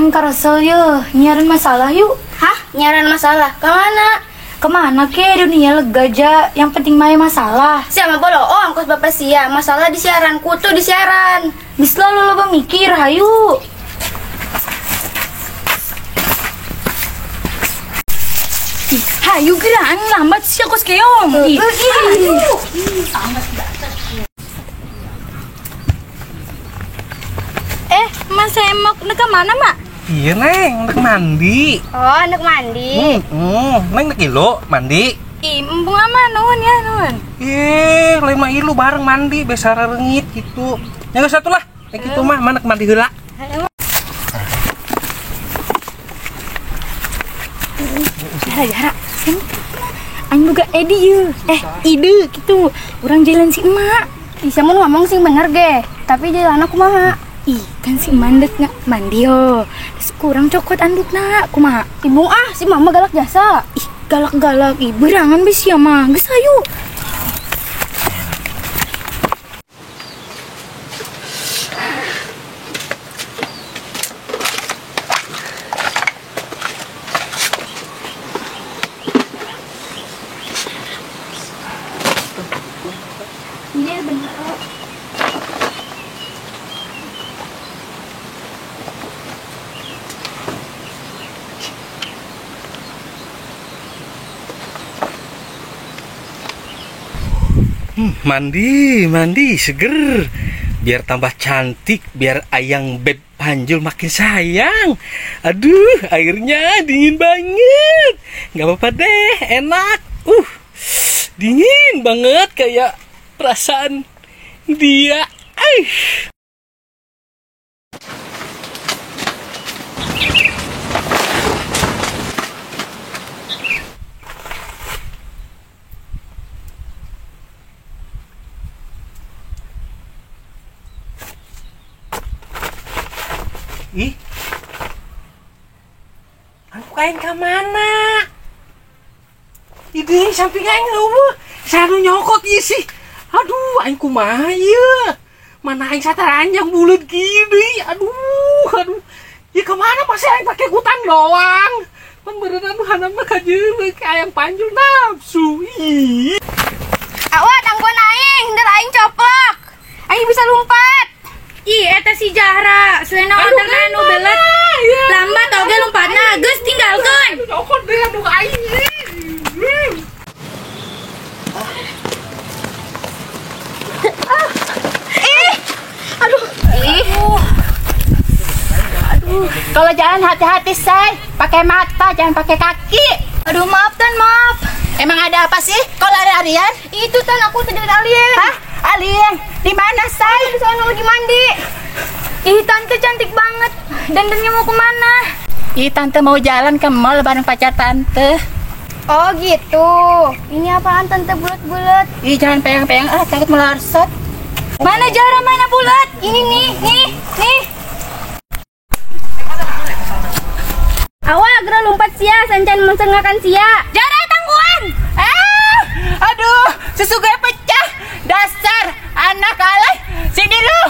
Aing karasel ye, nyiaran masalah yuk. Hah? Nyiaran masalah? Kemana? Kemana ke dunia lega aja, yang penting mah masalah. Siapa bolo? Oh, angkos bapak sia, masalah di siaran, kutu di siaran. Bisa lo loba mikir, hayu. Ih, hayu gerak, lambat sih aku keong. Ih, hayu. Mas Emok, nek kemana, Mak? Iya, Neng, nek mandi. Oh, nek mandi. Neng nek ilo mandi. Ih, embung ama nuhun ya, nuhun. Ih, lima ilu bareng mandi, besar rengit gitu. Ya satu lah, nek itu mah mana mandi heula. Jara, sini. Aing boga ide ye. Ide gitu. Urang jalan si emak. Ih, mun ngomong sing bener ge, tapi jalan aku kumaha? Ih, kan si mandet nggak mandi yo. Terus kurang cokot andukna, kumaha? Ibu ah, si mama galak jasa. Ih, galak-galak, ih berangan bes ya mah. Geus hayu. Ini bener. Mandi, mandi, seger. Biar tambah cantik, biar ayang beb panjul makin sayang. Aduh, airnya dingin banget. Gak apa-apa deh, enak. Dingin banget kayak perasaan dia. Aih. Ih, aku kain ke mana? Ide samping aing eueuh, sanu nyokot ieu sih. Aduh, aing kumaha ieu? Mana aing sataranjang buleut kieu deui. Aduh, aduh. Ieu ke mana masih aing pake kutang doang. Pan beneran hanam mah kajeun ka ayang panjul nafsu. Ih. Awa tangguan aing, ndel aing coplok. Aing bisa lompat. Ih, eta si Jahra, selain awal anu belet. Lambat oge lompatna, geus tinggalkeun. Nyokot deh aduh aing. Ih. Aduh. Ih. Aduh. Kalau jalan hati-hati, say. Pakai mata, jangan pakai kaki. Aduh, maaf Tan, maaf. Emang ada apa sih? Kalau ada alien? Itu Tan, aku tadi ada alien. Hah? Alien? Di mana, say? Di sana lagi mandi. Ih, tante cantik banget. Dandannya mau kemana? Ih, tante mau jalan ke mall bareng pacar tante. Oh, gitu. Ini apaan tante bulat-bulat? Ih, jangan pegang-pegang. Ah, takut melersot. Mana Jara, mana bulat? Ini nih, nih, nih. Awak geura lompat sia, sancan mensengakan sia. Jara, tangguan. Ah, aduh, susu gue pecah. Dasar anak alay. Sini lu.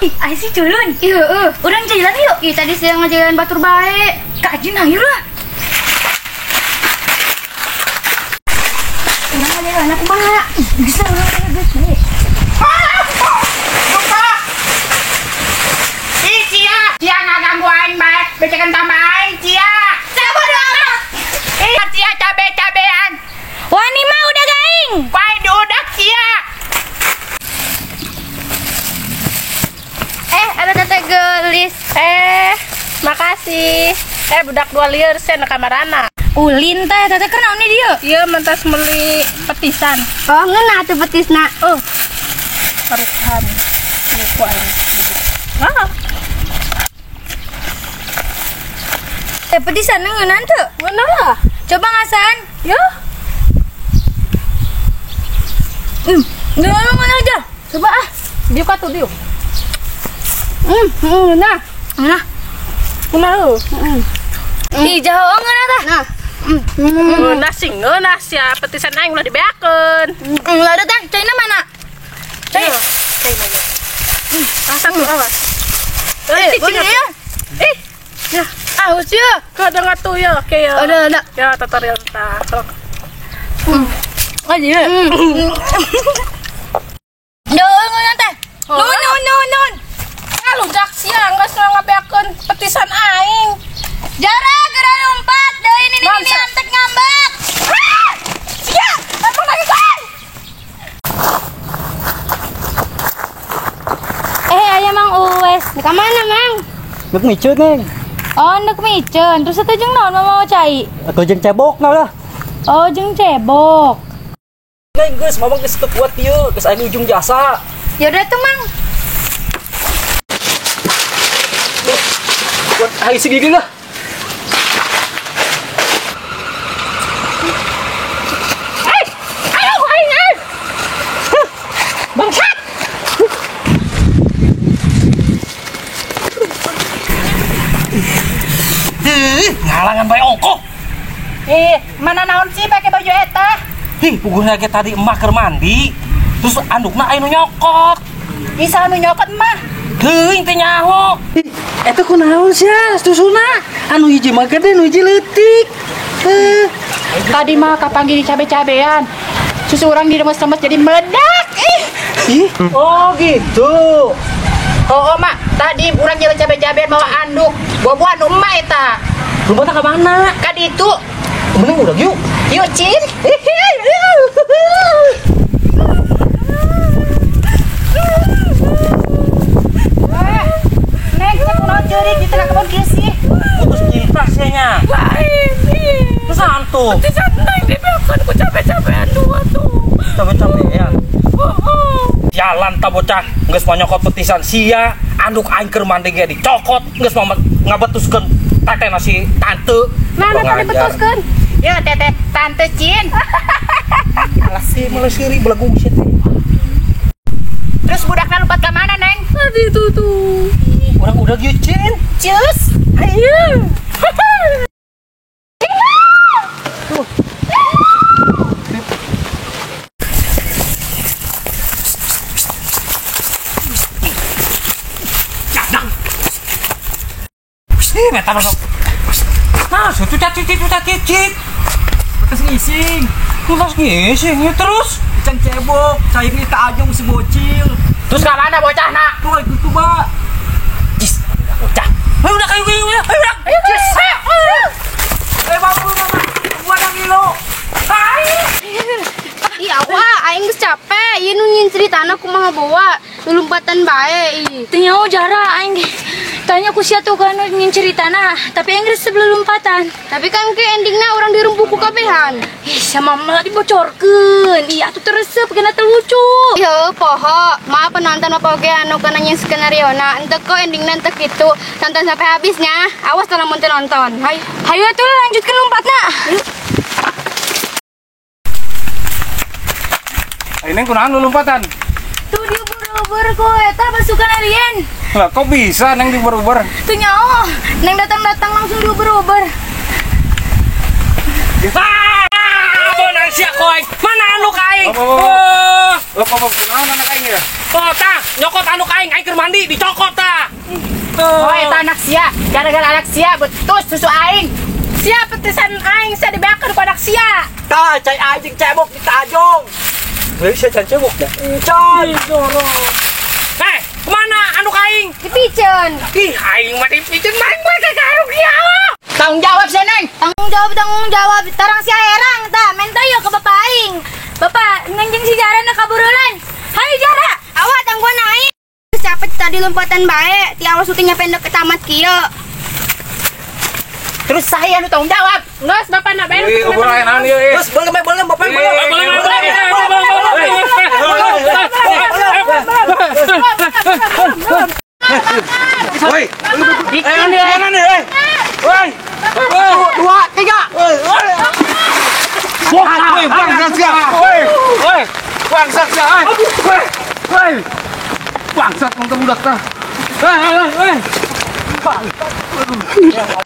Ih, ayo sih culun. Ih, heeh. Urang jalan yuk. Ih, tadi siang ngajalan batur bae. Kak Ajin ayo lah. Urang ngajalan aku kumaha? Ih, bisa urang geus. Lupa. Ih, Cia, Cia ngaganggu aing bae, becekan tambah aing, Cia. Sabar amat. Ih, Cia cabe-cabean. Wani mah udah gaing. Wah, diudak Cia. Ada tete gelis. Makasih. Budak dua lieur sen kamarana. Ulin teh, teteh kenal nih dia. Iya, mentas meli petisan. Oh, ngeunah tuh petisna. Oh. Parukan. Ku aing. Ah. Petisan ngeunah teu? Ngeunah lah. Coba ngasaan. Ya. Ngeunah ngeunah aja. Coba ah. Diuk atuh diuk. Nah. Nah. Kumaha? Ih, jauh ngeunah tah. Nah. Ngeunah sih ngeunah sia petisan aing ulah dibeakeun. Ulah ada teh, caina mana? Cai. Caina ya. Asak tuh awas. Cicing ya. Eh. Ya, aus ya. Kadang atuh ya, oke ya. Ada. Ya, tutorial tah. Sok. Oh iya. Duh, ngeunah teh. Nun nun nun. Ah, lunjak sia geus ngabeakeun petisan aing. Jara geura lompat deui ini ini antek ngambek. Ah! Sia, emang lagi kan? Aya Mang Uwes. Di mana, Mang? Nek miceun, Neng. Oh, nek miceun. Terus eta jeung naon mama cai? Atau jeung cebok nah lah. Oh, jeung cebok. Neng geus, mamang geus teu kuat ieu, geus aya di ujung jasa. Ya udah tuh, Mang. Kuat aing segigi lah. Ayo aing aing. Bangsat. Ngalangan bae ongkoh. Mana naon sih pakai baju eta? Hih, puguhna ge tadi emak keur mandi. Terus andukna aya nu nyokot. Bisa anu nyokot mah. Teuing teh nyaho. Eta kunaon sia susuna? Anu hiji mah gede, nu hiji leutik. Tadi mah kapanggih cabe-cabean. Susu urang diremes-remes jadi meledak. Ih. Oh gitu. Oh, mak, tadi urang jalan cabe-cabean bawa anduk. Bobo anu emak eta. Lumpatna ka mana? Ka ditu. Mending urang yuk. Yuk, Cin. Neng, kita kunaon ceurik di tengah kebun kieu sih? Putus cinta sia nya. Lain. Terus antu. Petisan aing dibeakeun ku cabe-cabean dua tuh. Cabe-cabean. Oh. Jalan ta bocah geus mah nyokot petisan sia, anduk aing keur mandi ge dicokot, geus mah ngabetuskeun teteh si tante. Nah, tadi betuskeun. Ya, teteh tante Cin. Alas sih malah siri belagu sia teh. Terus budakna lompat ka mana, Neng? Tadi itu tuh. Urang udah ge Cin. Cus. Ayo. Tuh. Ih, meta masuk. Nah, cuci cicit. Bekas ngising. Bekas ngising ya terus. Can cebok, cair ni tak ajong si bocil. Terus ka mana bocah nak? Tuh itu ba. Jis, bocah. Ayo udah kayu kayu. Ayo udah. Jis. Bang, gua nang ngilo. Ih, awak aing geus capek. Ieu nu nyin ceritana kumaha bawa lumpatan bae ih. Teu nyaho jara aing. Tanya ku sia tuh kan nyin ceritana, tapi aing resep lompatan. Tapi kan ke endingna urang dirempuh ku kabehan. Ih, sama malah dibocorkeun. Ih, atuh teu resep kena teu lucu. Yo, poho. Maaf penonton apa oge anu kana nyin skenario na. Henteu kok endingna henteu kitu. Tonton sampai habisnya. Awas lamun teu nonton. Hayu. Hayu atuh lanjutkeun lompatna. Ini kunaon lu lompatan? Tuh diuber-uber ku eta pasukan alien. Lah kok bisa neng diuber-uber? Tuh nyaho, neng datang-datang langsung diuber-uber. Ah, bener sia koy. Mana anduk aing? Oh, kok kunaon anak aing ya? Oh, tah, nyokot anduk aing, aing keur mandi dicokot tah. Oh, eta anak sia. Gara-gara anak sia betus susu aing. Sia petisan aing sia dibeakeun ku anak sia. Tah, cai aing cebok di tajong. Beli sia can cebok dah. Encan. Hei, kemana anduk aing? Dipiceun. Ih, aing mah dipiceun main mah kagaruk ya. Tanggung jawab sia, Neng. Tanggung jawab. Tarang sia herang tah, menta yo ke bapak aing. Bapak, neng jeung si Jara na kaburulan. Hayu Jara. Awak tangguan aing. Capek tadi lompatan bae, ti awal syutingnya pendek ke tamat kieu. Terus saya nu tanggung jawab. Geus bapak na bae. Ih, uber naon ieu? Terus boleh bapak boleh. Woi, mana nih? Woi. 2, 3. Woi, bangsat sia. Woi, woi. Bangsat sia. Woi. Woi. Bangsat nonton budak tah. Hei, hei, hei. Bangsat.